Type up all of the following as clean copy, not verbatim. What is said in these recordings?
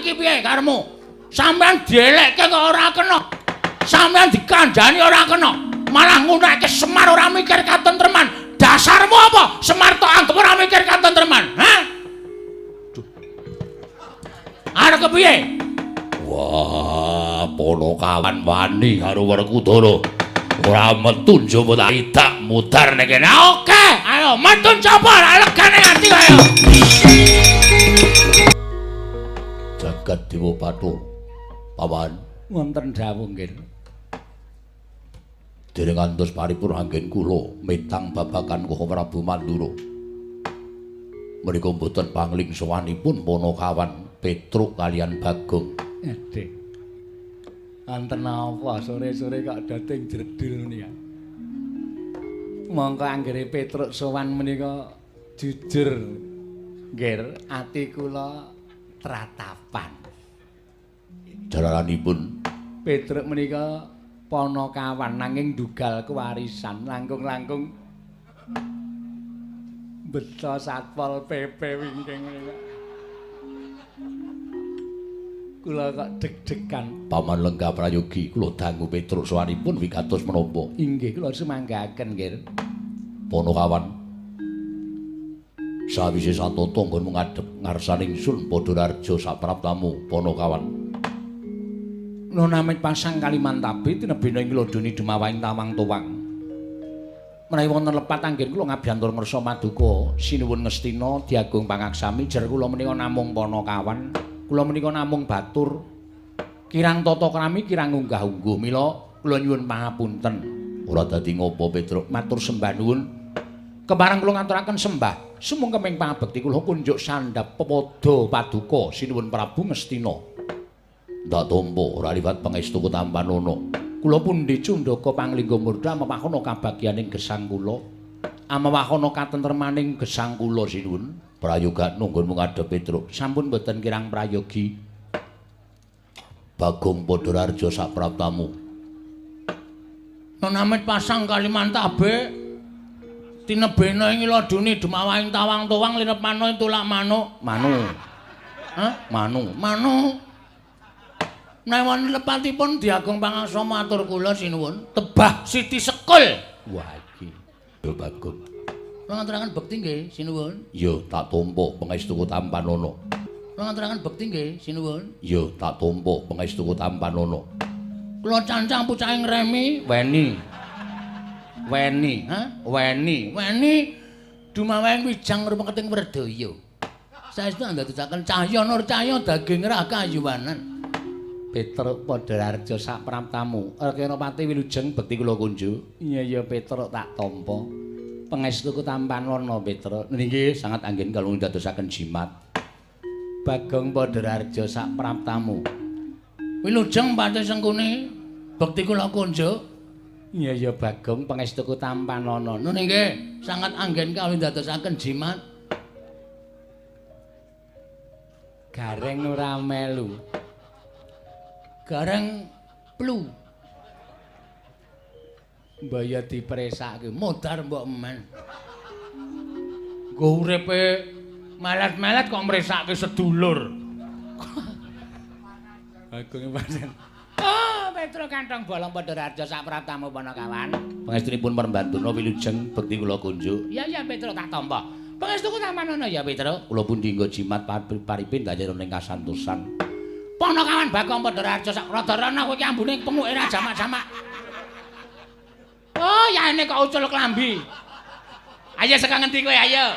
Saiki piye karepmu? Sampeyan dielekke kok ora kena. Sampeyan dikandhani ora kena. Malah ngunekke Semar ora mikir katentreman. Dasarmu apa? Semar tok anggep ora mikir katentreman. Hah? Duh. Arep kepiye? Wah, Ponokawan wani karo Werkudara. Ora metu njaba tak idak mudar nek kene. Oke, ayo metu njaba legane ati ayo. Jagat Dewa Bathara. Paman, wonten dawuh nggih. Dereng ngantos paripurna anggen kula mitang babagan Koko Prabu Mandura. Menika mboten panglingsawanipun Ponokawan Petruk kalian Bagong. Aduh. Wonten napa sore-sore kok dating jredul menika. Mongko anggere Petruk sowan menika jujur nggih ati kula tratapan. Jalaranipun Petruk menika Ponokawan nanging dugal kewarisan langkung-langkung beto Satpol PP wingking menika. Kula kok deg-degan. Paman Lenggah Prayogi kula dangu Petruk sowanipun wigatos menapa? Inggih kula sumanggaken nggih. Ponokawan sawise satata nggonmu ngadhep ngarsaning ingsun Padhararja sapraptamu Ponokawan. Nunamit pasang Kalimantabe tinebena ing lodoni dumawahing tawang tuwang. Menawi wonten lepat anggen kula ngabyantur ngersa maduka sinuwun Ngastina diagung pangaksami jer kula menika namung Ponokawan. Kula menika namung batur kirang tata krami kirang unggah-ungguh mila kula nyuwun pangapunten. Ora dadi ngopo Petruk, matur sembah nuwun. Kepareng kula ngaturaken sembah sumungkeming pangabekti kula kunjuk sandhap pepada paduka sinuwun Prabu Ngastina. Ndak tampa ora liwat pangestu tampanana. Kula pundi cundaka panglingga murda amewahana kabagyaning gesang kula. Amewahana katentremaning gesang kula sinuwun. Prayoga nggonmu ngadhep Petruk. Sampun mboten kirang prayogi. Bagong Padhararja sapraptamu. Nunamit pasang Kalimantabe tinebena ing lodone dumawahing tawang-tuwang linep manuk tulak manuk. Manu. Hah? Manu. Manu. Menawi wonten lepatipun diagung pangasa matur kula sinuwun. Tebah Siti Sekul. Wah iki. Yo Bagong. Kula ngaturaken bekti nggih sinuwun. Ya tak tampa pangestuku tampanana. Kula ngaturaken bekti nggih sinuwun. Ya tak tampa pangestuku tampanana. Kula cancang pucake ngremi weni. Weni, ha? Weni, weni dumawahing wijang rumeketing werdaya. Saestu andadosaken cahya nur cahya daging rakayuwanan. Petruk Padhararja sapraptamu. Rekenapati wilujeng bekti kula kunjuk. Iya ya Petruk tak tampa. Pangestuku tampanana Petruk. Nggih sangat anggen kula ndadosaken jimat. Bagong Padhararja sapraptamu. Wilujeng Patih Sengkuni bekti kula kunjuk. Iya ya Bagong pangestuku tampanana. Nun nggih sangat anggen kula ndadosaken jimat. Gareng ora melu. Gareng plu. Mbaya dipresake modar mbok men. Nggo uripe melet-melet kok mresake sedulur. Bagong pancen. Oh, Petruk kantong bolong Padhararja sapraptamu Ponokawan. Pangestunipun Permbantuna wilujeng bekti kula kunjuk. Ya ya Petruk tak tampa. Pangestuku tampanana ya Petruk. Kula pundi nggo jimat paripin dajare ning kasantosan. Ponokawan Bagong Padhararja sak rada rono kowe iki ambune penguke ra jamak-jamak. Oh, yaene kok ucul klambi. Ayo saka ngendi kowe ayo.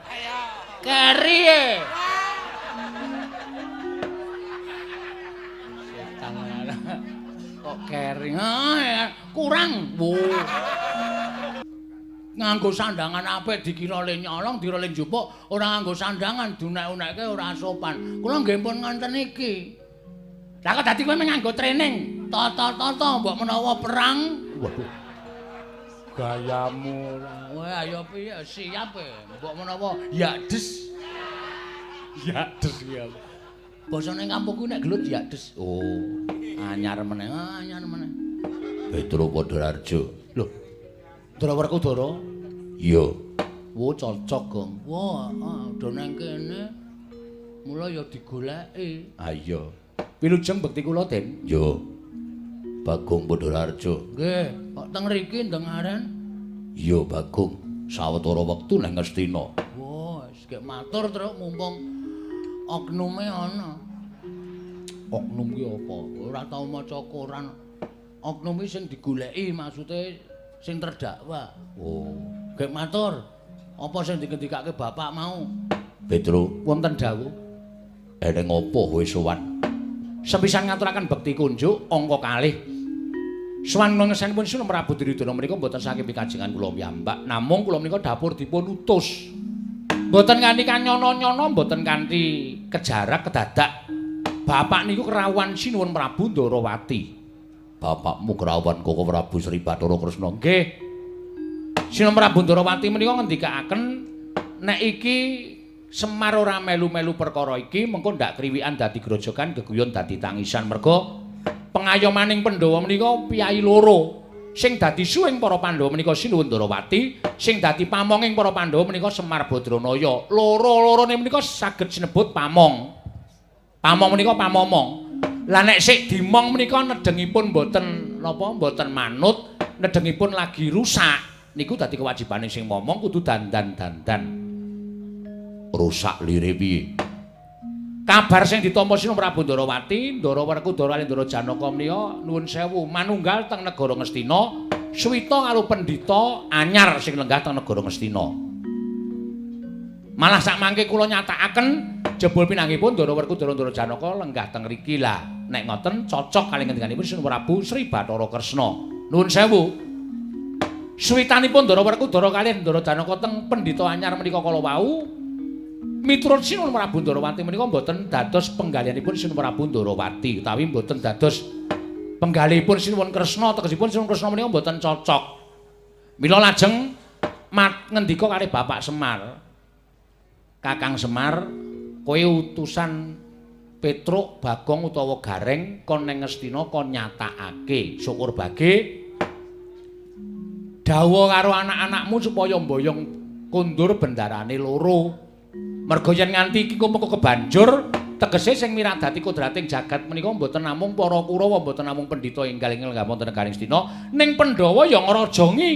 Ayo. Keri e. Setan kok keri. Kurang. Wo. Nganggo sandangan apik dikira le nyolong, dikira le njupuk, ora nganggo sandangan dunek-unekke ora sopan. Kula nggih pun ngonten iki. Lah kok dadi kowe nganggo training, tata-tata mbok menawa perang. Waduh. Gayamu ora. Wah, ayo piye siap e. Mbok menawa ya des. Ya des ya. Basane kampungku nek gelut ya des. Oh, anyar meneh, anyar meneh. Petruk Padhararja. Lho. Ndra Werkudara. Iya. Wo cocok, Gong. Wah, do nang kene. Mula ya digoleki. Ha iya. Wilujeng bekti kula, Den. Yo. Bagong Pandharaharja. Nggih, kok teng mriki ndengaren? Iya, Bagong. Sawetara wektu nang Ngastina. Wah, wis gek matur truk mumpung oknume ana. Oknum ki apa? Ora tau maca koran. Oknum ki sing digoleki maksude sing terdakwa. Oh, gek matur. Apa sing digendikake bapak mau? Petro, wonten dawuh. Eneng apa kowe sowan? Sepisan ngaturaken bekti kunjuk angka kalih. Sowan ngesanipun Sinuwun Prabu Duryudana menika mboten saking pikajengan kula piyambak, namung kula menika dapur dipun utus. Mboten kanthi kanyono-nyono, mboten kanthi kejarak kedadak. Bapak niku kerawuhan Sinuwun Prabu Ndarawati. Bapakmu kerawuhan Koko Prabu Sri Bathara Kresna. Nggih. Sinuwun Prabu Ndarawati menika ngendikaaken nek iki Semar ora melu-melu perkara iki mengko ndak kriwikan dadi grojogan geguyon dadi tangisan merga pengayomaning Pandhawa menika piyayi loro sing dadi suwing para Pandhawa menika Sinuwun Ndarawati sing dadi pamonging para Pandhawa menika Semar Badranaya loro-lorone menika saged sinebut pamong. Pamong menika pamomong. Lah nek sik dimong menika nedengipun mboten napa mboten manut, nedengipun lagi rusak niku dadi kewajibane sing momong kudu dandan-dandan. Rusak lire piye? Kabar sing ditampa Sinuwun Prabu Ndarawati, Ndara Werkudara lan Ndara Janaka menika nuwun sewu manunggal teng negara Ngastina, suwita karo pendhita anyar sing lenggah teng negara Ngastina. Malah sakmangke kula nyatakaken jebul pinanggihipun Ndara Werkudara Ndara Janaka lenggah teng mriki lah. Nek ngoten cocok kali ngendikanipun Sinuwun Prabu Sri Bathara Kresna. Nuwun sewu. Suwitanipun Ndara Werkudara kalih Ndara Janaka teng pendhita anyar menika kala wau miturut Sinuwun Prabu Ndarawati menika mboten dados penggalihanipun Sinuwun Prabu Ndarawati utawi mboten dados penggalihipun Sinuwun Kresna tegesipun Sinuwun Kresna menika mboten cocok. Mila lajeng ngendika kalih Bapak Semar. Kakang Semar, kowe utusan Petruk, Bagong utawa Gareng kon nang Ngastina kon nyatakake syukur bage dawuh karo anak-anakmu supaya mboyong kondur bendarane loro. Merga yen nganti iki mengko kebanjur tegese sing miradati kodrating jagat menika mboten namung para Kurawa, mboten namung pendhita enggal ing lenggah wonten negari Ngastina, ning Pandhawa ya ngrajangi.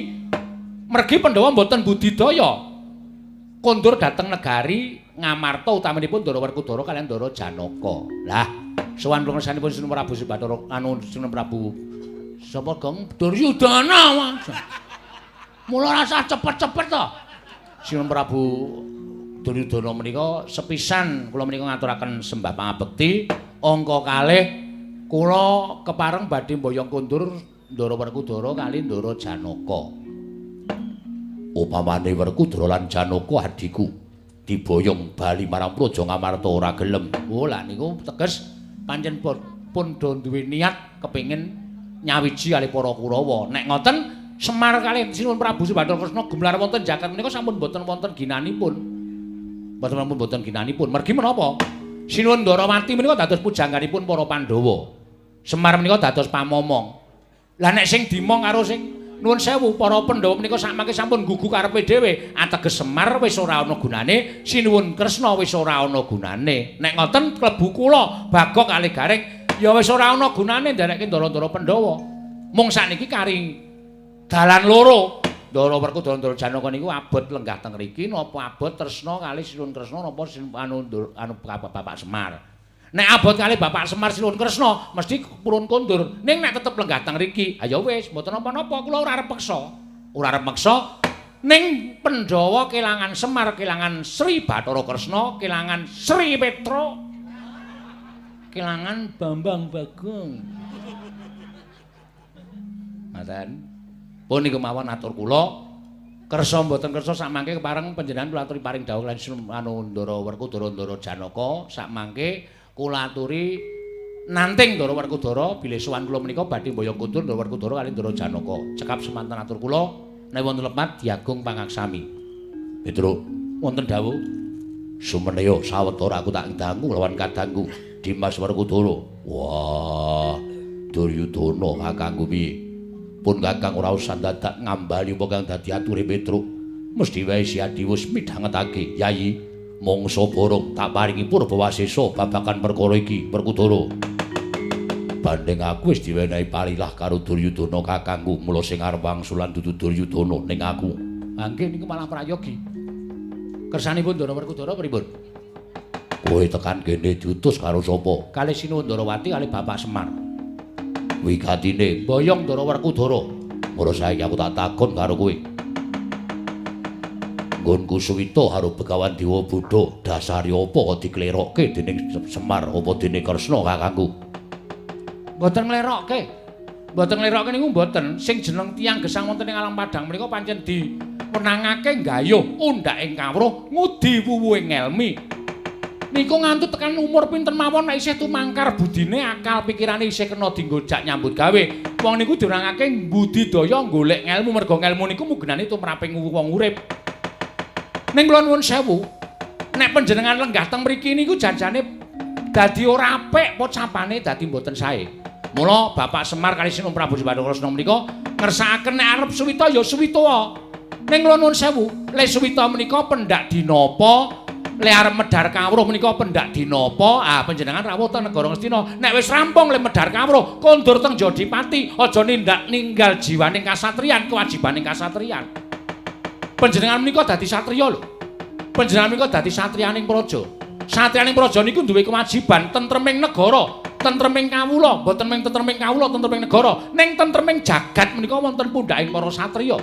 Mergi Pandhawa mboten budidaya. Kondur dhateng negari Ngamarta utamanipun Ndara Werkudara kaliyan Ndara Janaka. Lah, sowan kula ngersanipun Sinuwun Prabu Sri Bathara anu Sinuwun Prabu sapa Gong Duryudana. Mula rasah cepet-cepet to. Sinuwun Prabu Duryudana menika sepisan kula menika ngaturaken sembah pangabekti angka kalih kula kepareng badhe mboyong kondur Ndara Werkudara kali Ndara Janaka. Upamane Werkudara lan Janaka adhiku diboyong bali marang Praja Ngamarta ora gelem. Oh lah niku teges pancen pun do duwe niat kepengin nyawiji kalih para Kurawa. Nek ngoten Semar kalih Sinuwun Prabu Sri Bathara Kresna gumlar wonten jagat menika sampun boten wonten ginanipun. Mboten namung boten ginanipun. Mergi menapa? Sinuwun Ndarawati menika dados pujangganipun para Pandhawa. Semar menika dados pamomong. Lah nek sing dimong karo sing nuwun sewu para Pandhawa menika sakmangke sampun gugu karepe dhewe, ateges Semar wis ora ana gunane, Sinuwun Kresna wis ora ana gunane. Nek ngoten klebu kula Bagong kalih Gareng ya wis ora ana gunane nderekke ndara-ndara Pandhawa. Mung sakniki kari dalan loro. Ndara Werkudara Ndara Janaka niku abot lenggah teng mriki napa abot tresna kalih Sinuwun Kresna napa anu anu Bapak Semar. Nek abot kalih Bapak Semar Sinuwun Kresna mesti purun kondur. Ning nek tetep lenggah teng mriki, ha ya wis mboten napa-napa kula ora arep peksa. Ora arep meksa ning Pandhawa kelangan Semar, kelangan Sri Bathara Kresna, kelangan Sri Petruk, kelangan Bambang Bagong. Ngaten. Pun niku mawon atur kula. Kersa mboten kersa sakmangke kepareng panjenengan kula aturi paring dawuh lan anu Ndara Werkudara Ndara Janaka sakmangke kula aturi nanting Ndara Werkudara bilih sowan kula menika badhe mboyong kondur Ndara Werkudara kalih Ndara Janaka. Cekap semanten atur kula nek wonten lepat diagung pangaksami. Petruk, wonten dawuh. Sumeneya sawetara aku tak dangu lawan kadangku Dimas Werkudara. Wah, Duryudana kakangku piye? Pun kakang ora usah dadak ngambali apa kang dadi ature Petruk. Mesthi wae si Adi wis midhangetake, Yayi, mangsa borong tak paringi purbawasesa babagan perkara iki, Werkudara. Bandeng aku wis diwenehi parilah karo Duryudana kakangku, mula sing arep wangsulan dudu Duryudana ning aku. Mangke niku malah prayogi. Kersanipun Ndara Werkudara pripun? Kowe tekan kene diutus karo sapa? Kalih Sinuwun Ndarawati kalih Bapak Semar. Wigatine boyong Ndara Werkudara. Mula saiki aku tak takon karo kowe. Nggonku suwita karo Begawan Dewa Buddha, dasare apa kok diklerokke dening Semar apa dening Kresna kakangku? Mboten nglerokke. Mboten nglerokke niku mboten. Sing jeneng tiyang gesang wonten ing alam padhang menika pancen diwenangake nggayuh undhaking kawruh ngudi wuwuhing ngelmi. Niku nganti tekan umur pinten mawon nek isih tumangkar budine akal pikirane isih kena dienggo jak nyambut gawe. Wong niku diwenangake budidaya golek ngelmu merga ngelmu niku mugenane tumraping wong urip. Ning kula nuwun sewu, nek panjenengan lenggah teng mriki niku janjane dadi ora apik pocapane dadi mboten sae. Mula Bapak Semar kalih Sinuwun Prabu Bathara Kresna menika ngersakaken nek arep suwita ya suwita. Ning kula nuwun sewu, le suwita menika pendak dina apa? Le arep medhar kawruh menika pendak dina apa? Ah panjenengan rawuh teng negara Ngastina. Nek wis rampung le medhar kawruh, kondur teng Jodipati, aja nindak ninggal jiwaning kasatriyan, kewajibaning kasatriyan. Panjenengan menika dadi satriya lho. Panjenengan menika dadi satriyaning praja. Satriyaning praja niku duwe kewajiban tentreming negara, tentreming kawula, mboten mung tentreming kawula, tentreming negara, ning tentreming jagat menika wonten pundhaking para satriya.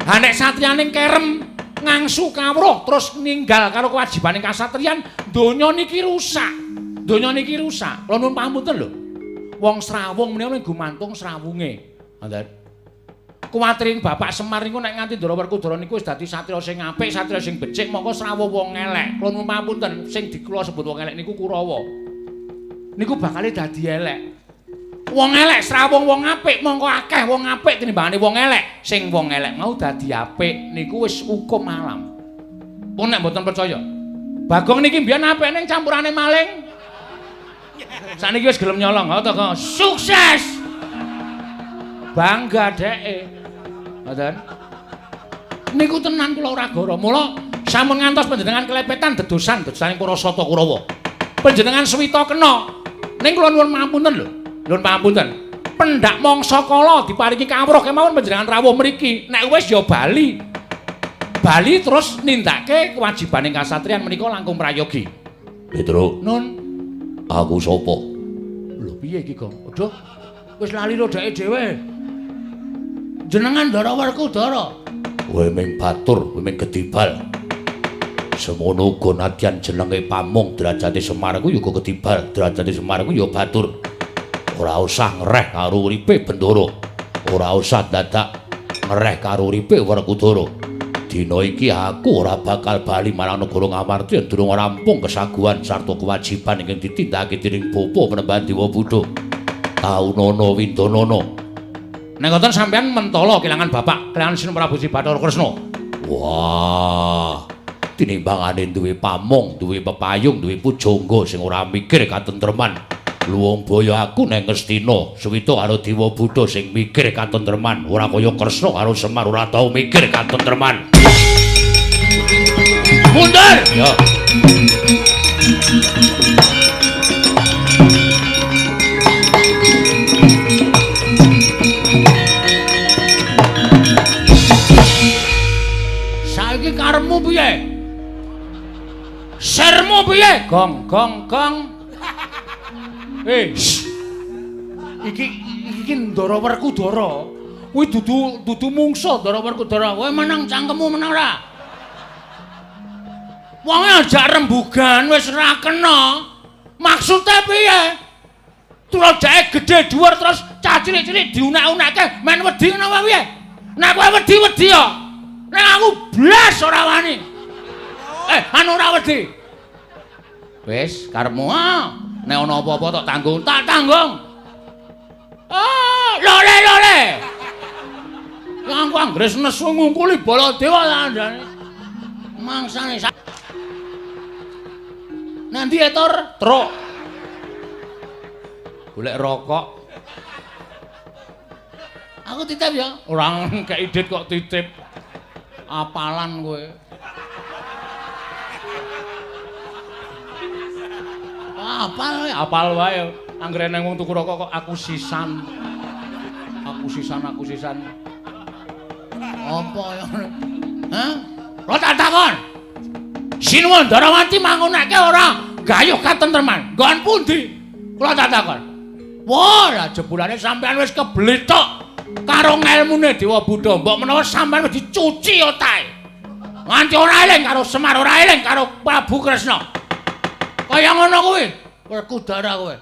Ha nek satriyaning kerem ngangsu kawruh terus ninggal karo kewajibaning kasatriyan, donya niki rusak. Donya niki rusak. Kula nuwun pangapunten lho. Wong srawung menika gumantung srawunge. Ngoten. Kuwatiring Bapak Semar niku nek nganti Ndara Werkudara niku wis dadi satriya sing apik, satriya sing becik, mongko srawuh wong elek. Kula nuwun pangapunten, sing dikula sebut wong elek niku Kurawa. Niku bakale dadi elek. Wong elek srawung wong apik, mongko akeh wong apik tinimbangane wong elek. Sing wong elek mau dadi apik niku wis hukum alam. Pun nek mboten percaya. Bagong niki mbiyen apik ning campurane maling. Sakniki wis gelem nyolong, ha to, sukses. Bangga dheke. Ngoten. Niku tenan kula ora goro. Mula sampun ngantos panjenengan kelepetan dedosan dedosaning para sata Kurawa. Panjenengan suwita kena. Ning kula nuwun pangapunten lho. Nuwun pangapunten. Pendak mangsa kala diparingi kawruh kemawon panjenengan rawuh mriki. Nek wis ya bali. Bali terus nindakake kewajibaning kasatriyan menika langkung prayogi. Petro. Nun, aku sapa? Lho piye iki, Gong? Aduh. Wis lali lho dheke dhewe. Jenengan Ndara Werkudara. Kowe ming batur, kowe ming gedibal. Semono uga nadyan jenenge pamong derajate Semar ku ya uga gedibal, derajate Semar ku ya batur. Ora usah ngereh karo uripe Bendara. Ora usah dadak ngereh karo uripe Werkudara. Dina iki aku ora bakal bali marang negara Ngamarta yen durung rampung kesaguhan sarta kewajiban ingkang ditindakake dening Bapa Panembahan Dewa Buddha. Taunana windanana. Nek ngoten sampean mentala kelangan bapak, kelangan Sinuwun Prabu Bathara Kresna. Wah, tinimbangane duwe pamong, duwe pepayung, duwe pujangga sing ora mikir katentreman. Luwung boyo aku neng Ngastina, suwita karo Dewa Buddha sing mikir katentreman, ora kaya Kresna karo Semar ora tau mikir katentreman. Mundur! Ya. Saiki karepmu piye? Sermu piye? Gong gong gong. Iki iki Ndara Werkudara. Kuwi dudu mungsa Ndara Werkudara. Kowe meneng cangkemmu meneng ora? Wonge ajak rembugan wis ora kena. Maksude piye? Tulajake gedhe dhuwur terus cah cilik-cilik diunak-unake men wedi ngono apa piye? Nek kowe wedi-wedi ya. Nek aku blas ora wani. Anu ora wedi. Wis karepmu ah. Nek ana apa-apa tak tanggung, tak tanggung. Ah, lole lole. Aku anggere nesu ngungkuli Baladewa kandhane. Mangsane nanti etor truk. Golek rokok. Aku titip ya. Ora kei dit kok titip. Apalan kowe. Apal, apal wae. Anggere nang wong tuku rokok kok aku sisan. Aku sisan, aku sisan. Apa ya? Hah? Lo tak takon. Sinuwun Ndarawati mangunake ora gayuh katentreman. Nggon pundi? Kula tak takon. Wah, lah jebulane sampean wis keblethok karo ngelmune Dewa Buddha. Mbok menawa sampean wis dicuci otake. Nganti ora eling karo Semar, ora eling karo Prabu Kresna. Kaya ngono kuwi. Werkudara kowe.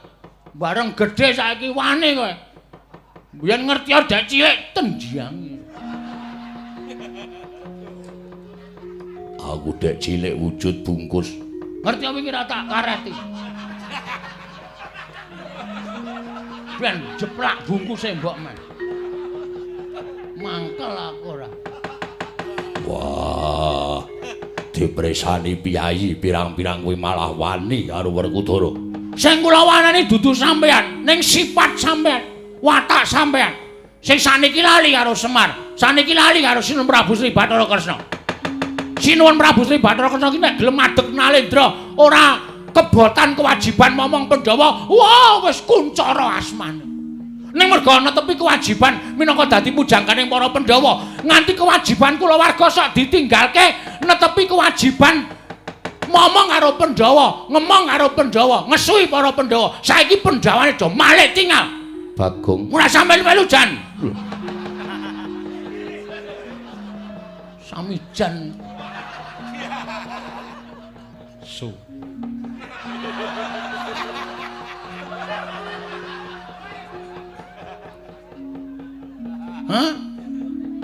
Bareng gedhe saiki wani kowe. Biyen ngerti dek cilik tendyange. Aku dek cilik wujud bungkus. Ngerti wingi ra tak kareti. Ben jeplak bungkuse mbok men. Mangkel aku ora. Wah. Dipresani piyayi pirang-pirang kuwi malah wani karo Werkudara. Sing kula wanani dudu sampean, ning sifat sampean, watak sampean. Sing saniki lali karo Semar, saniki lali karo Sinuwun Prabu Sri Bathara Kresna. Sinuwun Prabu Sri Bathara Kresna ki nek gelem madeg nalendra, ora kebotan kewajiban momong Pandhawa, wah wis kuncara asmane. Ning merga netepi kewajiban minangka dadi pujangganing para Pandhawa, nganti kewajiban kulawarga sok ditinggalke netepi kewajiban momong karo Pandhawa, ngemong karo Pandhawa, ngesuhi para Pandhawa. Saiki Pandhawane do malik tinggal. Bagong ora sampe melu jan. Sami jan. Su. Hah?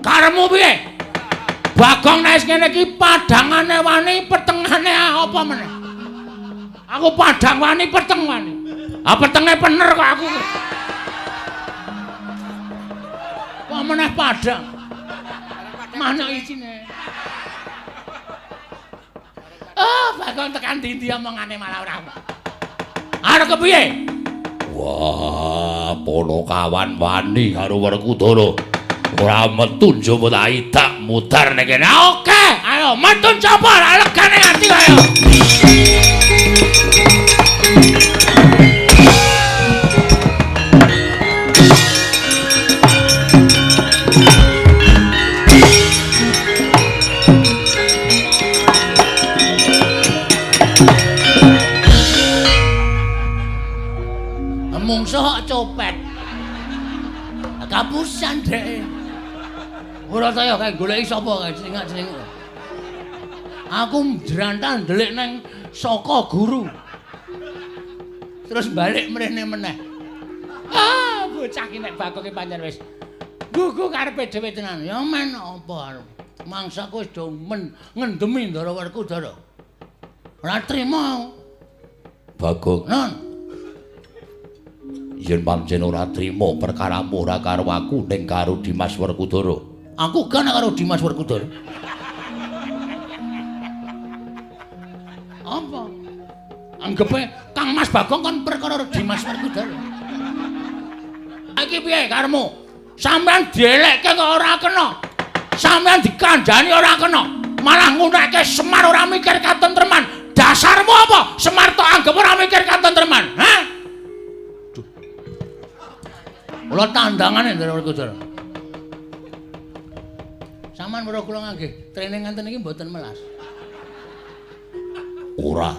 Karemu piye? Bagong nek ngene iki padhangane wani, petengane apa meneh? Aku padhang wani, peteng wani. Ah petenge pener kok aku. Kok meneh padhang? Mana isine? Ah, Bagong tekan ndi-ndi omongane malah ora. Arep kepiye? Wah, Ponokawan wani karo Werkudara. Ora metu njaba ta idak mudar nek kene. Oke, ayo metu njaba legane ati ayo. Mungsuh kok copet. Kapusan dhek. Ora saya kae goleki sapa kae celingak-celinguk. Aku jrantan ndelik nang saka guru. Terus balik mrene meneh. Ah, bocah ki nek bakoke pancen wis gugu karepe dhewe tenan. Ya men apa arep. Mangsaku wis do ngendemi Ndara Werkudara. Ora trima. Bagong. Non. Yen pancen ora trima perkaramu ora karo aku ning karo Dimas Werkudara. Aku gak karo Dimas Werkudara. Apa? Anggepe Kang Mas Bagong kon perkara Dimas Werkudara. Iki piye karemu? Sampeyan dielekke kok ora kena. Sampeyan dikandhani ora kena. Malah ngunake Semar ora mikir katentreman. Dasarmu apa? Semar tok anggep ora mikir katentreman. Hah? Kula tandangane Ndara Werkudara. Saman weruh kula nggih, training ngenten iki mboten melas. Ora.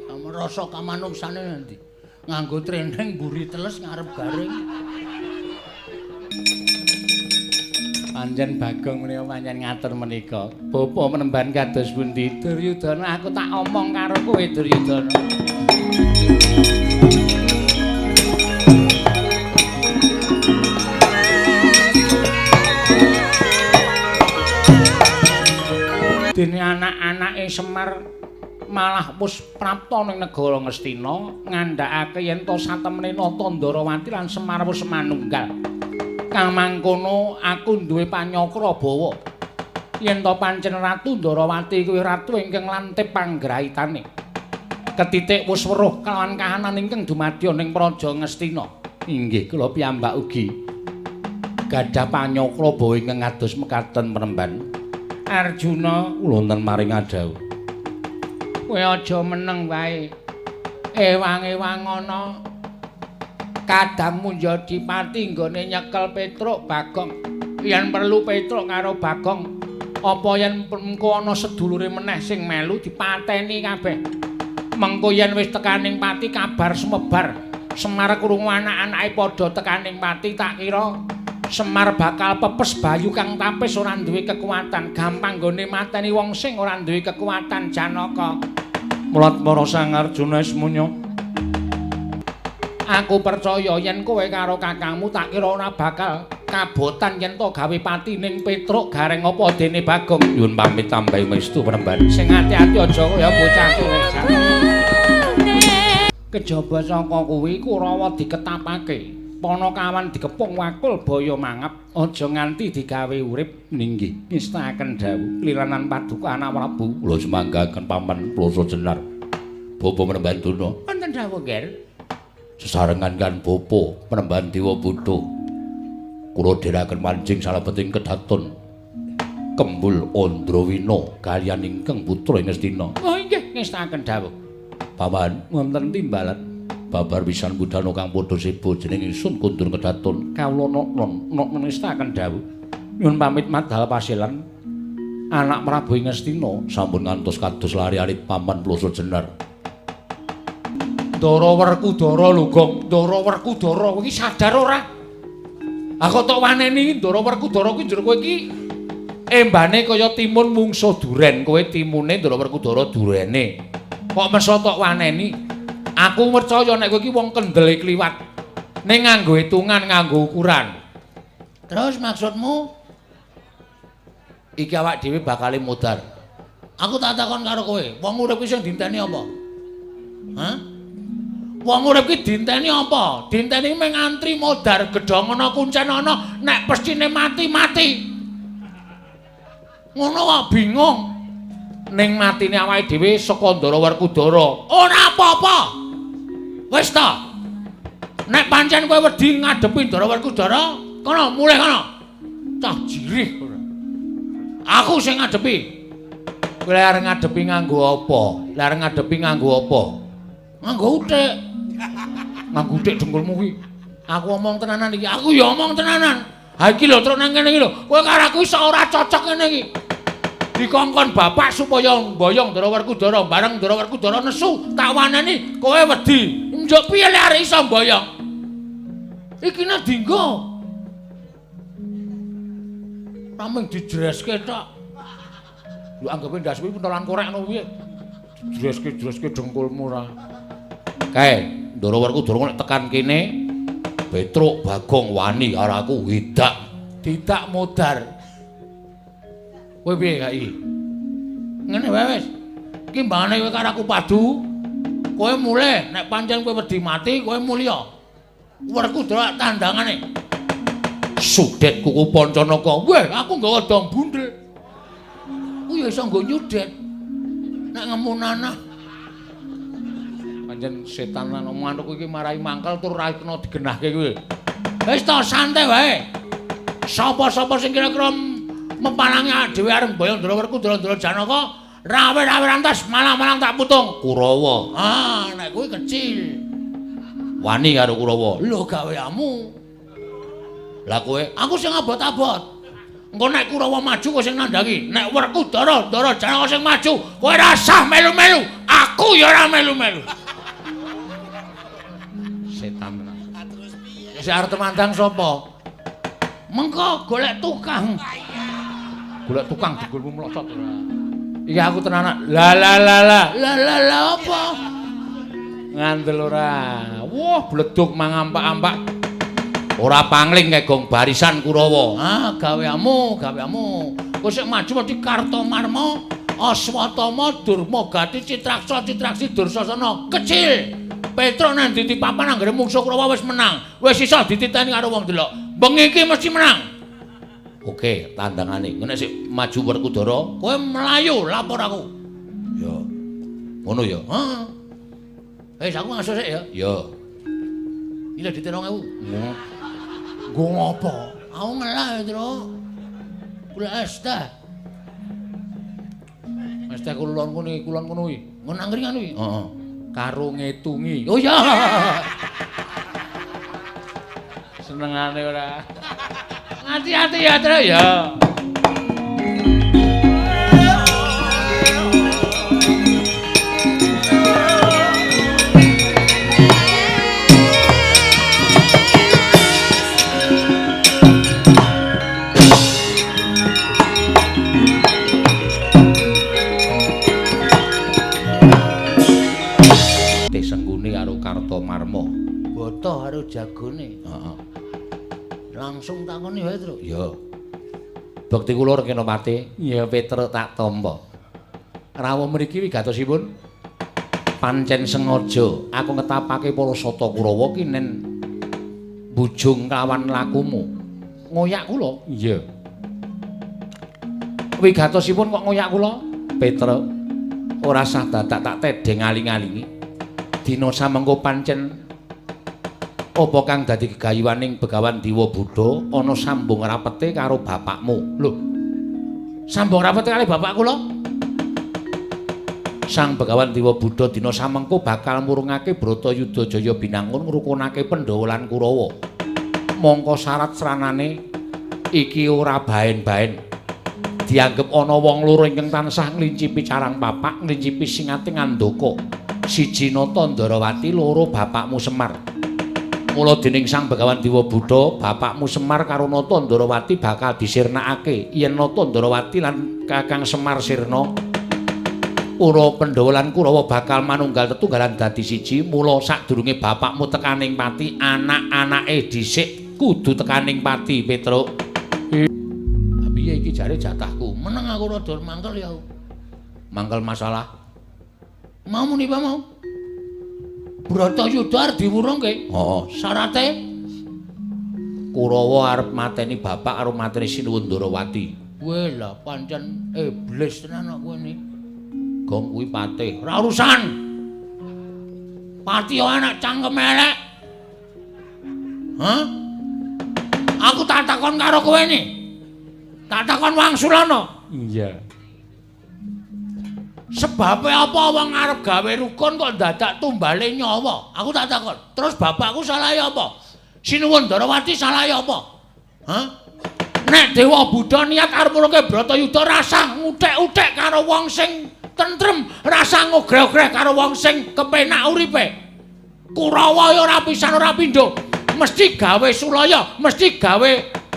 Sampeyan rasa kamanungsane nanti. Nganggo training mburi teles ngarep garing. Pancen Bagong menika pancen ngatur menika. Bapa menemban kados pundi Duryudana, aku tak omong karo kowe Duryudana. Dene anak-anake Semar malah wis prapta ning negara Ngastina ngandhakake yen to satemene Nata Ndarawati lan Semar wis manunggal. Kang mangkono aku duwe panyakra bawa yen to pancen Ratu Ndarawati kuwi ratu ingkang lantip panggraitane. Ketitik wis weruh kelawan kahanan ingkang dumadya ning Praja Ngastina. Inggih kula piyambak ugi gadah panyakra bawa ingkang kados mekaten penemban. Arjuna, kula wonten maring adhawuh. Kowe aja meneng wae. Ewang-ewang ana kadang munjadi pati nggone nyekel Petruk Bagong. Yen perlu Petruk karo Bagong, apa yen mengko ana sedulure meneh sing melu dipateni kabeh. Mengko yen wis tekaning pati kabar sumebar, Semar krungu anak-anake padha tekaning pati, tak kira Semar bakal pepes bayu kang tapis ora duwe kekuatan, gampang nggone mateni wong sing ora duwe kekuatan Janaka. Mulat para Sang Arjuna Ismunya, aku percaya yen kowe karo kakangmu tak kira ora bakal kabotan yen to gawe pati ning Petruk Gareng apa dene Bagong. Nyuwun pamit tambahi mestu penemban. Sing ati-ati aja kaya bocah cilik. Kejaba saka kuwi Kurawa diketapake, Panakawan dikepung wakul baya mangap, aja nganti digawe urip. Ninggih ngestakaken dawuh liranan paduka anak Prabu. Kula sumanggaken paman Ploso Jenar. Bapa Penemban Durna. Wonten dawuh, Ger. Sesarengan kan bapa Penemban Dewa Buddha. Kula dherekaken manjing salebeting kedaton Kembul Andrawina kaliyan ingkang putra ing Ngastina. Oh inggih, ngestakaken dawuh. Paman wonten timbalan babar pisan budana kang padha seba jeneng ingsun kundur kedaton. Kawula nok nok ngestakaken dawuh. Nyuwun pamit madal pasilan anak Prabu ing Ngastina sampun ngantos kados lari alit paman Ploso Jenar. Ndara Werkudara lho, Gong. Ndara Werkudara kowe iki sadar ora? Aku tok waneni Ndara Werkudara kuwi njur kowe iki embane kaya timun mungsuh duren, kowe timune Ndara Werkudara durene. Kok meso tok waneni? Aku percaya nek kowe iki wong kendele kliwat. Ning nganggo hitungan, nganggo ukuran. Terus maksudmu? Iki awak dhewe bakale modar. Aku tak takon karo kowe, wong urip ki sing dinteni apa? Hah? Wong urip ki dinteni apa? Dinteni mung ngantri modar gedhong ana kuncen ana, nek pestine mati-mati. Ngono kok bingung. Ning matine awake dhewe saka Ndara Werkudara. Ora apa-apa. Wis ta. Nek pancen kowe wedi ngadepi Ndara Werkudara, kono mulih kono. Cah jirih ora. Aku sing ngadepi. Kowe arep ngadepi nganggo apa? Lah arep ngadepi nganggo apa? Nganggo uthik. Nganggo uthik dengkulmu kuwi. Aku omong tenanan iki. Aku ya omong tenanan. Ha iki lho truk nang kene iki lho. Kowe karo aku iso ora cocok ngene iki. Dikongkon bapak supaya mboyong Ndara Werkudara, bareng Ndara Werkudara nesu, tak waneni kowe wedi. Njuk piye lek arek iso mboyong? Iki nek dinggo. Rameng dijreske tok. Lho anggape ndas kuwi pentolan korek ngono piye? Dijreske-jreske dengkulmu ora. Kae, Ndara Werkudara nek tekan kene, Petruk Bagong wani karo aku widak, didak modar. Kowe piye gak iki? Ngene wae wis. Iki mbangane kowe karo aku padu. Kowe mulih, nek pancen kowe wedi mati, kowe mulya. Werkudara tandangane. Sudet kuku Pancanaka. Weh, aku nggawa dong bundel. Ku ya iso nggo nyudet. Nek ngemu nanah. Pancen setan lan omongan iki marai mangkel tur ra kena digenahke kuwi. Wis to santai wae. Sapa-sapa sing kira-kira mempalangi dhewe arep mboyong Ndara Werkudara Ndara Janaka, rawe-rawe rantas malang-malang tak putung. Kurawa. Ah, nek kuwi kecil. Wani karo Kurawa. Lho gaweamu. Lah kowe, aku sing abot-abot. Engko nek Kurawa maju kowe sing nandhangi. Nek Werkudara Ndara Janaka sing maju, kowe ora sah melu-melu. Aku ya ora melu-melu. Setan tenan. Terus piye? Sing arep temandang sapa? Mengko golek tukang. Golek tukang dengkulmu mlocot ora. Iki aku tenanan. La la la la. La la la apa? Ngandel ora. Wah, bledug mangampak-ampak. Ora pangling kae gong barisan Kurawa. Ah, gaweamu, gaweamu. Kowe sik maju mesti Kartomarma, Aswatama, Durmagati, Citraksa, Citraksi, Dursasana. Kecil. Petruk nang ndi papan anggere mungsuh Kurawa wis menang. Wis iso dititeni karo wong delok. Bengi iki mesti menang. Oke, tandangane. Nek sik maju Werkudara, kowe mlayu lapor aku. Ya. Ngono ya. Heeh. Wis aku masuk sik ya. Ya. Iki lho duit 2000. Nggo ngopo? Aku ngelah, Tru. Gula es dah. Teh kulon kono iki, kulon kono iki. Ngono angkringan kuwi. Heeh. Karo ngetungi. Oh iya. Senengane ora. Hati-hati ya, Truk ya. Kartomarma. Boto karo jagone. Heeh. Langsung takoni wae, Truk. Ya. Bekti kula Rekenopati. Ya Petruk tak tampa. Rawuh mriki wigatosipun pancen sengaja aku ngetapake para sata Kurawa ki nen bujung kawan lakumu. Ngoyak kula? Iya. Wigatosipun kok ngoyak kula? Petruk ora sah dadak tak tedheng aling-alingi. Dina samengko pancen apa kang dadi gegayuhaning Begawan Dewa Buddha ana sambung rapete karo bapakmu. Lho. Sambung rapete karo bapak kula? Sang Begawan Dewa Buddha dina samengko bakal murungake Bratayuda Jaya Binangun ngrukunake Pandhawa lan Kurawa. Mongko syarat sranane iki ora baen-baen. Dianggep ana wong loro ingkang tansah nglincipi carang papak, nglincipi singating andaka. Siji Nata Ndarawati, loro bapakmu Semar. Mula dening Sang Begawan Dewa Buddha, bapakmu Semar karo Nata Ndarawati bakal disirnakake. Yen Nata Ndarawati lan Kakang Semar sirna, para Pandhawa lan Kurawa bakal manunggal tetunggalan dadi siji. Mula sadurunge bapakmu tekaning pati, anak-anake dhisik kudu tekaning pati, Petruk. Piye iki jare jatahku? Meneng aku rada mangkel ya. Mangkel masalah. Mau muni apa mau? Bratayuda arep diwurungke. Heeh. Syarate Kurawa arep mateni bapak karo mateni Sinuwun Ndarawati. Kowe lah pancen iblis tenan kok kowe ni. Gong kuwi patih. Ora urusan. Pati yo anak cangkem elek. Hah? Aku tak takon karo kowe ni. Tak takon wangsulana. Iya. Sebabe apa wong arep gawe rukun kok dadak tumbale nyawa? Aku tak takon. Terus bapakku salahe apa? Sinuwun Ndarawati salahe apa? Hah? Nek Dewa Buddha niat arep murungke Bratayuda rasah nguthek-uthek karo wong sing tentrem, rasah ngogreh-ogreh karo wong sing kepenak uripe. Kurawa ya ora pisan ora pindho, mesti gawe sulaya, mesti gawe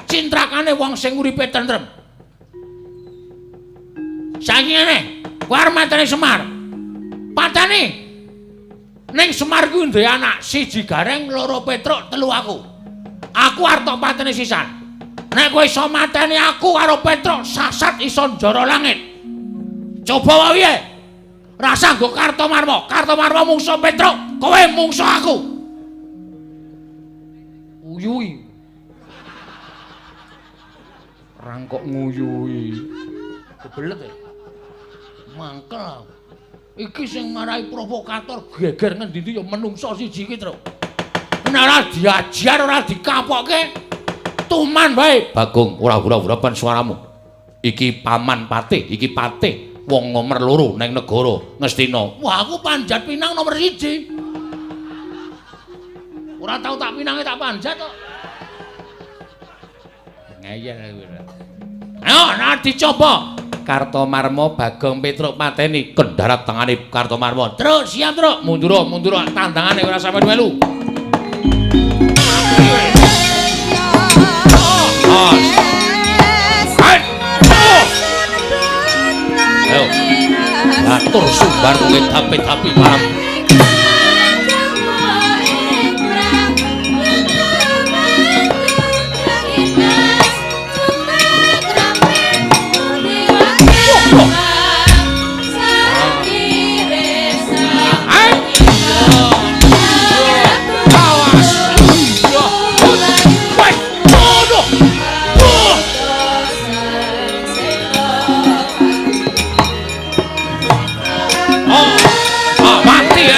cintrakane wong sing uripe tentrem. Saiki ngene. Kowe arep mateni Semar. Pateni. Ning Semar kuwi duwe anak, siji Gareng, loro Petruk, telu aku. Aku arep tok pateni sisan. Nek kowe iso mateni aku karo Petruk, sasat iso njara langit. Coba wae piye? Rasah nggo Kartomarma. Kartomarma mungsuh Petruk, kowe mungsuh aku. Uyui. Rangkok nguyui. Kebelet ya. Mangkel. Iki sing marai provokator geger ngendi-endi ya menungso siji iki, Truk. Nek ora diajar, ora dikapokke, tuman wae. Bagong, ora ura-urapan suaramu. Iki paman patih, iki patih wong nomor loro neng negara Ngastina. Wah, aku panjat pinang nomor 1. Ora tau tak pinange tak panjat kok. Ngeyel aku. Ayo, nah dicoba. Kartomarma Bagong Petruk mateni kendarat tengane Kartomarma. Truk, siap truk. Mundur, mundur tandangane ora sampe melu. Ayo. Atur sumbar kuwi tapi-tapi malam. Mati ya.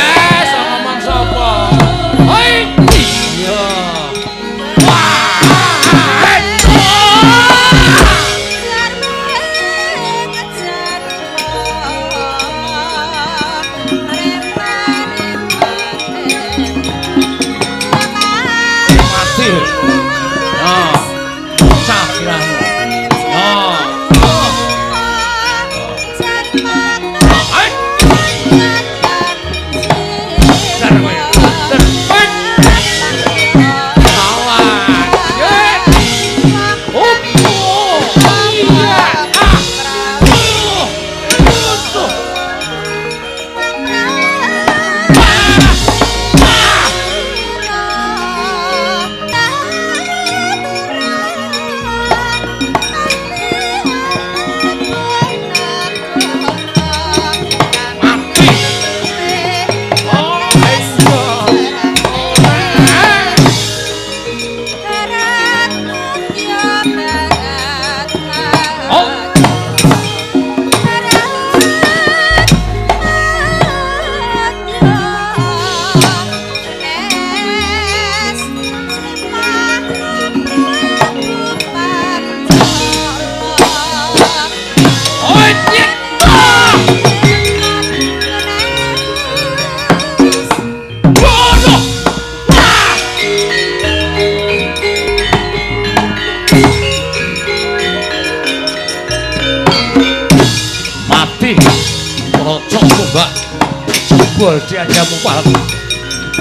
Jebol diajamu palku.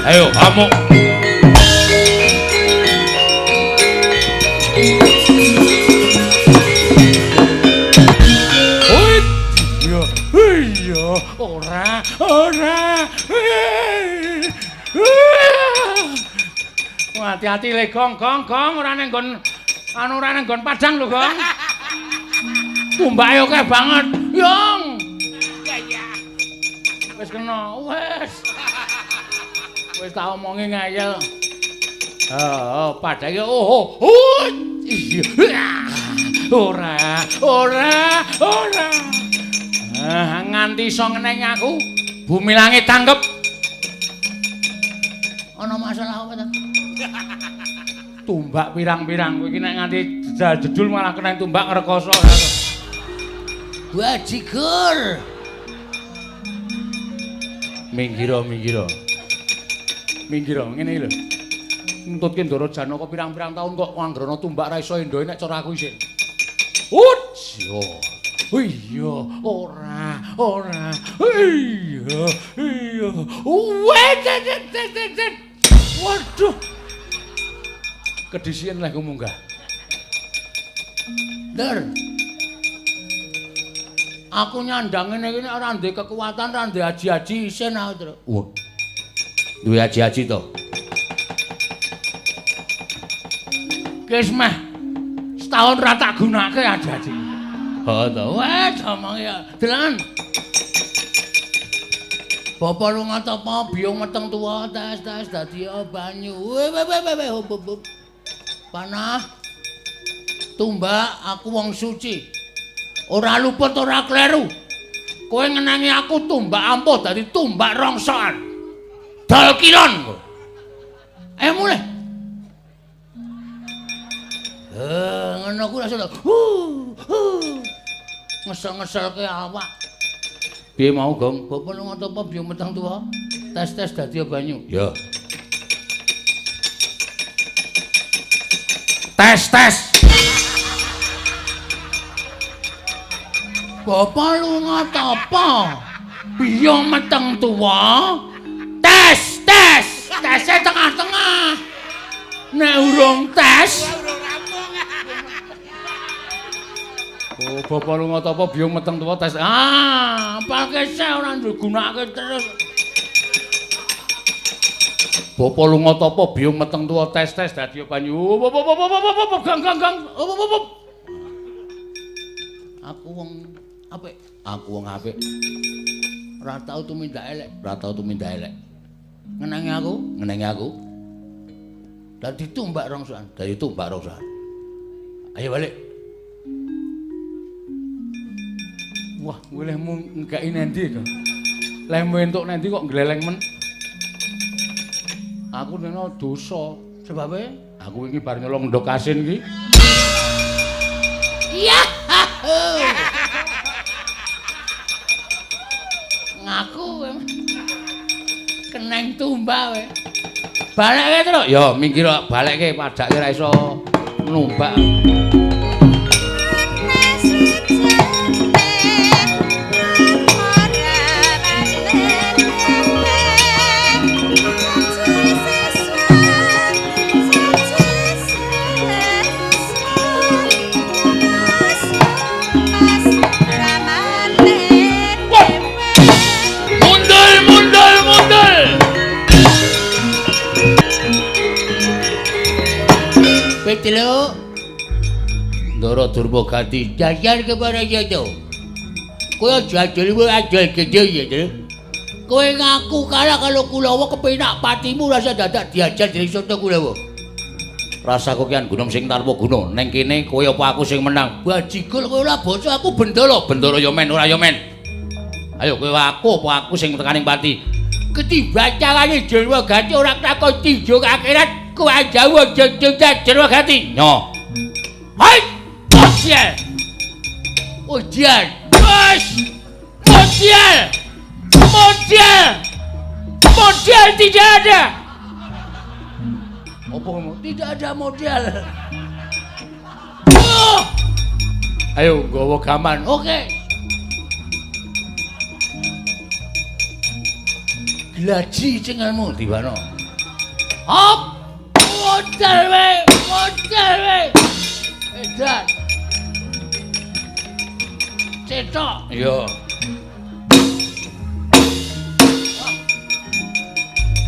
Ayo amuk. Iya, iya, ora, ora. Hati-hati le gong, gong, gong, ora nang nggon anu ora nang nggon padang lho, Gong. Tumbake akeh banget. Yong. Wis kena, wis. Wis tak omongi ngeyel. Heeh, padake oh, oh. Iya. Ora, ora, ora. Ah, nganti iso ngenengi aku, bumi langit tanggep. Ana masalah apa ta? Tumbak pirang-pirang kowe iki nek nganti jedul malah kena tumbak ngrekoso. Bajigur. Minggiro, minggiro. Minggiro ngene iki lho. Nuntutke Ndara Janaka pirang-pirang taun kok anggrana tumbak ra iso endohe nek cara aku isin. Ut, yo. Iya, ora, ora. Iya, iya. Wet. Waduh. Kedisian leh ku munggah. Ndar. Aku nyandang ngene iki nek ora ndek kekuatan, ora ndek aji-aji isin aku, Tru. Wah. Duwe aji-aji to? Wis meh setahun ra tak gunake aji-aji. Heeh to. Wes omong ya. Delan. Bapak lunga tapa biyung meteng tuwa tes-tes dadi banyu. We we we we hop hop. Panah. Tumbak aku wong suci. Ora luput ora kleru. Kowe ngenangi aku tumbak ampuh dadi tumbak rongsokan. Dol kilon kowe. Ayo mulih. Ngono kuwi langsung ngesel-ngeselke awak. Piye mau, Gong? Bapak lunga tapa biyung meteng tuwa? Tes-tes dadi banyu. Ya. Tes, tes. Bapak lunga tapa? Biyung meteng tuwa? Tes, tes. Tese tengah-tengah. Nek urung tes. Oh, bapak lunga tapa biyung meteng tuwa tes. Ah, apalke seh ora digunakake terus. Bapak lunga tapa biyung meteng tuwa tes tes dadi banyu. Gang gang gang. Aku wong apik. Aku wong apik. Ora tau tumindak elek. Ora tau tumindak elek. Ngenangi aku, ngenangi aku. Dadi tumbak rongsokan, dadi tumbak rongsokan. Ayo balik. Wah, kowe lehmu nggaiki nendi to? Lehmu entuk nendi kok gleleng men? Aku neno dosa. Sebabe aku iki bar nyolong ndok asin iki. Iya. Ngaku kowe. Keneng tumbak kowe. Balekke to. Ya minggir kok balekke padake ra iso numbak. Telu Ndara Durmagati jajar kepada jodo. Kowe jajal kowe ajal gede ya, Tru. Kowe ngaku kalah kalau Kulawa kepenak patimu rasa dadak diajar dening Sata Kulawa. Rasa kokian gunung sing tanpa guna. Neng kene kowe apa aku sing menang? Bajigul kowe ora basa aku bendala. Bendara ya men ora ya men. Ayo kowe aku apa aku sing tekaning pati? Ketimbang carane Durmagati ora takon tinju akhirat. Kuwi Jawa jejeg Durmagati. Nyo. Hai! Bosial. Ujian. Bos. Bosial. Modal. Modal tidak ada. Apa kamu? Tidak ada modal. Oh. Ayo nggawa gaman. Oke. Glaji cengelmu diwana. Hop! Modal we, modal we. Edan. Cetok. Iya.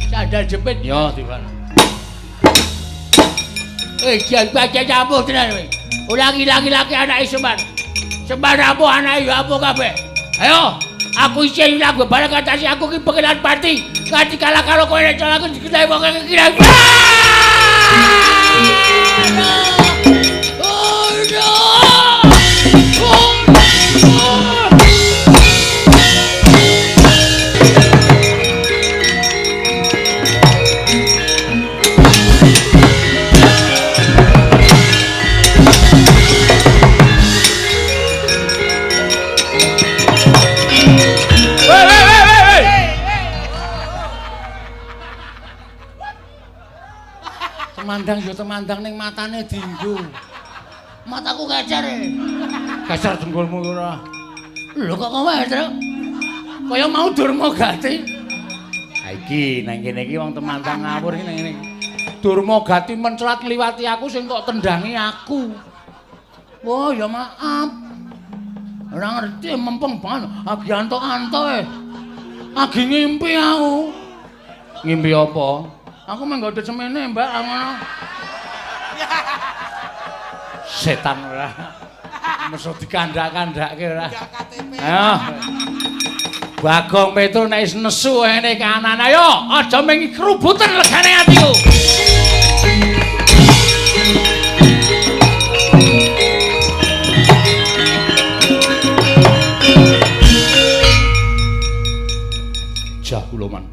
Sandal jepit ya diwana. Jan baca campur tenan kowe. Ora laki-laki anake Semar. Semar apa anake ya apa kabeh. Ayo, aku isih lagu bareng ngatasi aku ki pengenan pati. Nganti kalah karo kowe nek aku dikenai wong kira. Oh no. Oh no. Temandang yo temandang ning matane dinggo. Mataku kecer. Kecer dengkulmu ora. Lho kok kowe, Truk? Kaya mau Durma Gati. Ha iki nang kene iki wong temandang ngawur iki nang kene. Durma Gati mencelat ngliwati aku sing kok tendangi aku. Wah, ya maaf. Ora ngerti mempeng banget. Agi antok-antok e. Agi ngimpi aku. Ngimpi apa? Aku menggodhe semene, Mbak, ngono. Setan ora. Meso dikandhak-kandhake ora. Ayo. Bagong Petro nek wis nesu ene kanan. Ayo, aja mung krubuten legane atiku. Jah kula man.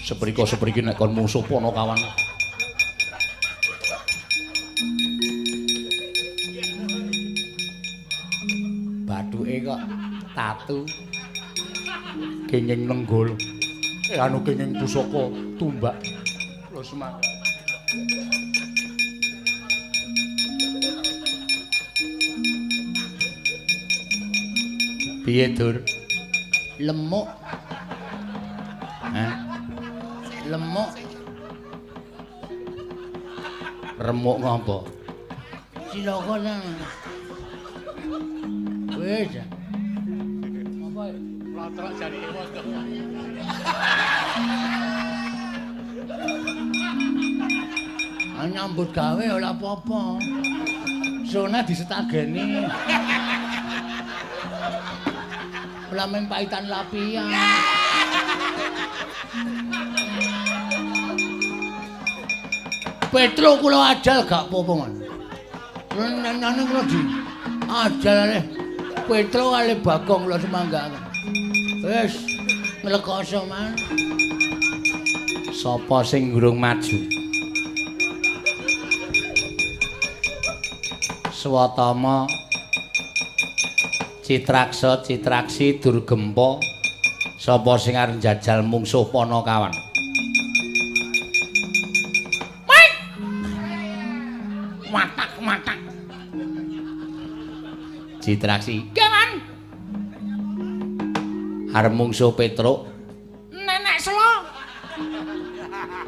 Seprika-sepriki nek kon mungsuh Panakawan. Bathuke kok tatu. Kenging nenggol. Anu kenging pusaka tumbak. Lho Semar. Piye, Dur? Lemuk. Hah? Lemuk. Remuk ngopo? Cilaka ta. Wis. Apa? Lotrok jarike wae. Nyambut gawe ora apa-apa. Sona disetageni. Ora mung paitan lapian. Petro kula ajal gak apa-apa, Man. Nane kula di ajal ale Petro ale Bagong kula semanggaken. Wis nglekoso, Man. Sapa sing durung maju? Swatama Citraksa Citraksi Durgempa sapa sing arep njajal mungsuh Panakawan? Watak-watak. Citraksi. Nggih, Man. Arep mungsuh Petruk. Nenek selo.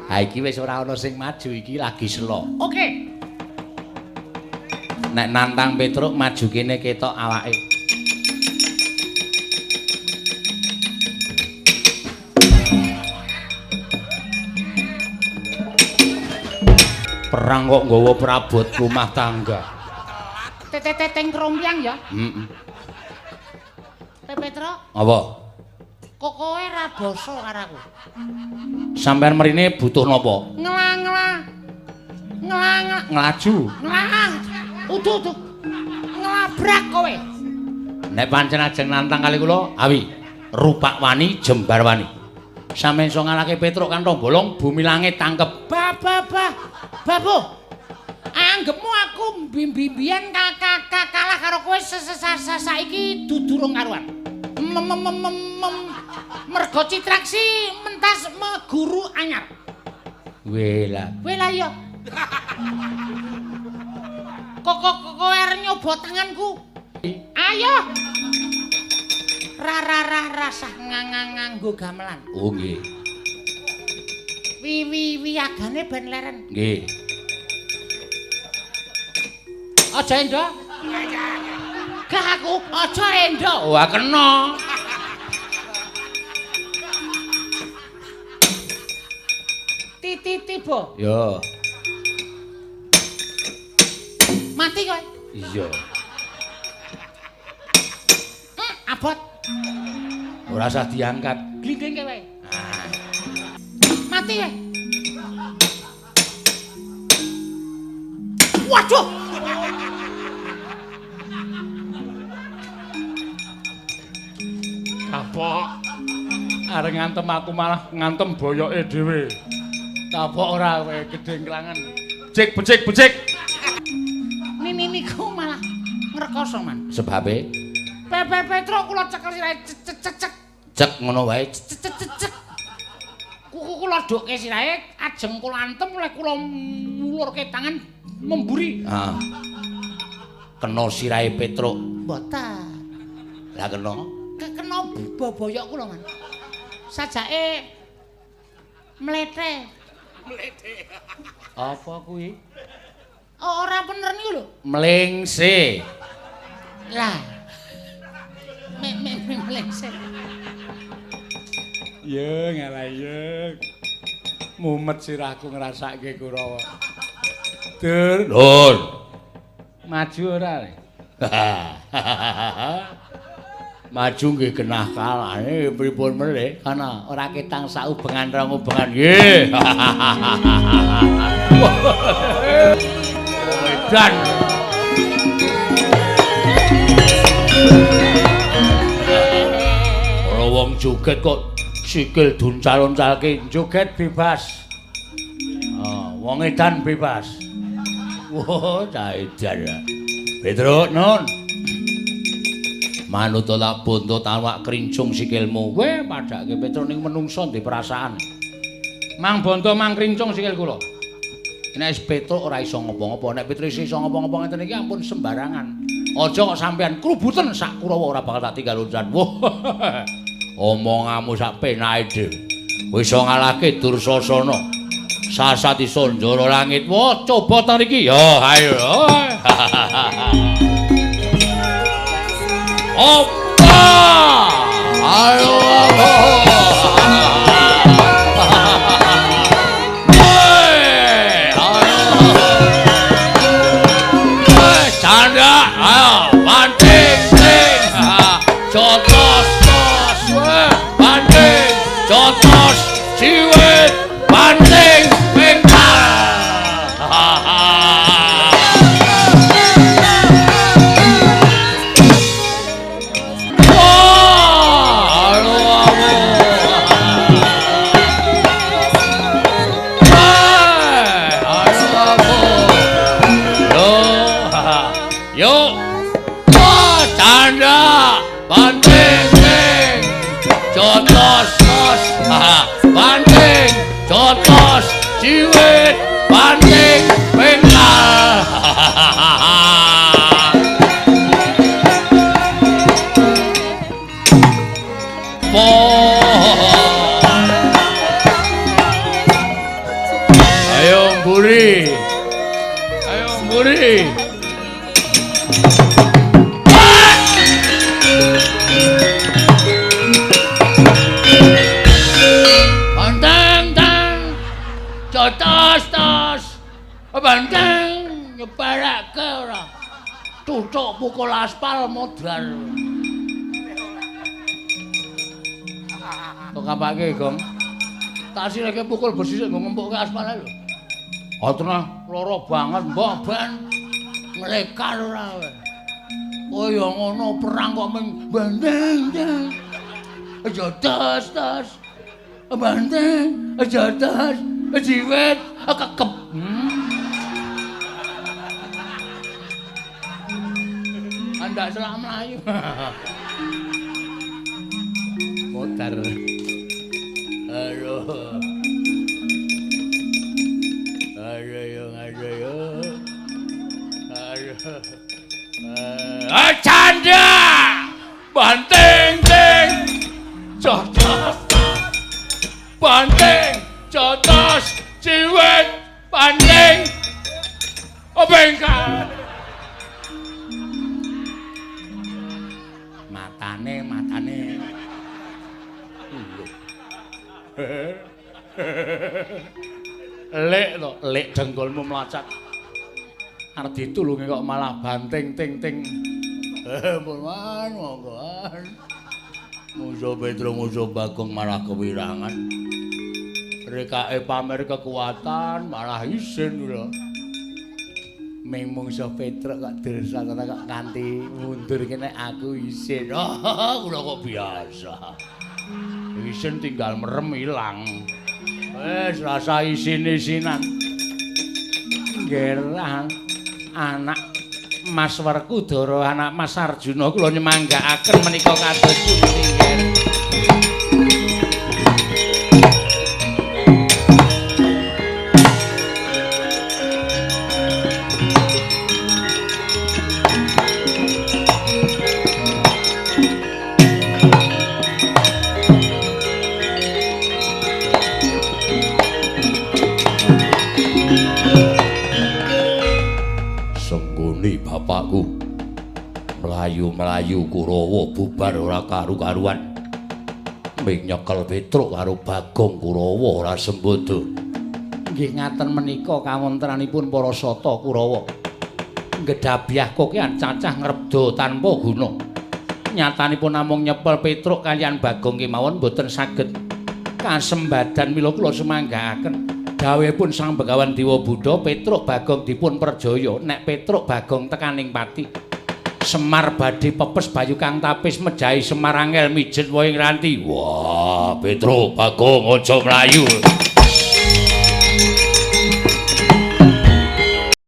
Ha iki wis ora ana sing maju, iki lagi selo. Oke. Nek nantang Petruk maju kene ketok awake. Perang kok nggawa prabot rumah tangga. Teteteng krombyang ya? Heeh. Petro. Apa? Kok kowe ra basa karo aku? Sampeyan mrene butuh napa? Ngela-ngela. Ngela-ngela. Nglaju. Ngela. Uduh, uduh. Nglabrak kowe. Nek pancen ajeng nantang kali kula, awi rupak wani jembar wani. Sampeyan iso ngalahke Petruk kanthi bolong bumi langit tangkep. Ba ba ba. Babu. Anggepmu aku mbimbian kalah karo kowe saiki dudurung karuan. Mergo Citraksi mentas meguru anyar. Wela. Wela iya. Kok kowe arep nyoba tanganku? Ayo. Ra ra ra rasah nganggo gamelan. Oh nggih. Wi wi wiyagane ben leren. Nggih. Aja endo. Gah aku aja endo. Wah kena. Titi tiba. Ya. Mati kowe. Iya. Abot. Ora usah diangkat. Glindingke wae. Mati kowe. Waduh. Kapok. Arep ngantem aku malah ngantem boyoke dhewe. Kapok ora kowe gedhe nglangan. Becik becik becik. Nini niku malah ngrekoso, Man. Sebabe? Pepe Petruk kula cekel sirahe cek cek cek. Cek ngono wae. Cek cek cek. Kuku kula dokke sirahe ajeng kula antem oleh kula mulurke tangan memburi. Heeh. Kena sirahe Petruk. Mboten. Lah kena? Kena boboyok kula, Man. Sajake mlete. Mlete. Apa kuwi? Ora bener niku lho. Mlengse. Lah. Me mlengse. Yo ngalah yo. Mumet sirahku ngrasake Kurawa. Dur. Lur. Maju ora? Maju nggih genah kalane pripun melih kana ora ketang saubengan rong ubengan nggih. Edan. Ora wong joget kok sikil duncal-uncalke, joget bebas. Oh, wong edan bebas. Wah, cah edan. Petruk nun. Manut lak buntut awak krincung sikilmu. Kowe padhake Petruk ning menungsa ndek perasaan. Mang bonto mang krincung sikil kula. Nek wis Petruk ora iso ngopo-ngopo, nek Petruk iso ngopo-ngopo ngeten iki ampun sembarangan. Aja kok sampean krubuten sak Kurawa ora bakal tak tinggal loncan. Wah. Omonganmu sak penake dhewe. Wis iso ngalahke Dursasana. Sasat iso njara langit. Wah, coba ta niki. Ya, ayo. Opa! Ayo. Canda, ayo banting ting, jotos tos, banting, jotos, ciwit, banting, pengkal. Banting, jotos, ciwit, banting, pengkal. Ayo mburi. Ayo mburi. Tos tos banteng nyebarake ora tutuk pukul aspal modar. Kok kapake, Gong? Tak sireke pukul besi sik nggo ngempukke aspal lho. Ha tenah lara banget mbok ben nglekar ora kowe. Oh ya ngono perang kok ming banteng. Aja tos tos. Banteng, aja tos. Jiwet kekep. Anda selak mlayu. Modar. Aduh. Aduh yo, aduh yo. Aduh. Ah, canda. Banting ting. Banting, jotos, ciwit, banting. Bengkal. Matane, matane. Lek to, lek dengkulmu mlacat. Arep ditulungi kok malah banting ting ting. Pun monggo. Musa Petro Musa Bagong malah kewirangan. Rekake pamer kekuatan malah isin lho. Ming mungsuh Petruk kok dirsakana kok nganti mundur kene aku isin. Oh, kula kok biasa. Isin tinggal merem ilang. Wis rasa isin-isinan. Ngerah anak Mas Werkudara, anak Mas Arjuna kula nyemanggaaken menika kados pundi nggih. Bapakku mlayu-mlayu Kurawa bubar ora karu-karuan. Ming nyekel Petruk karo Bagong Kurawa ora sembodo. Nggih ngaten menika kawontenanipun para sata Kurawa. Ngedhabyah kokean cacah ngrebda tanpa guna. Nyatanipun namung nyepel Petruk kaliyan Bagong kemawon boten saged kasembadan mila kula sumanggaaken. Dawuhipun Sang Begawan Dewa Buddha, Petruk Bagong dipun perjaya nek Petruk Bagong tekaning pati. Semar badhe pepes bayu kang tapis mejahi Semar angel mijet wohing ranti. Wah, Petruk Bagong aja mlayu.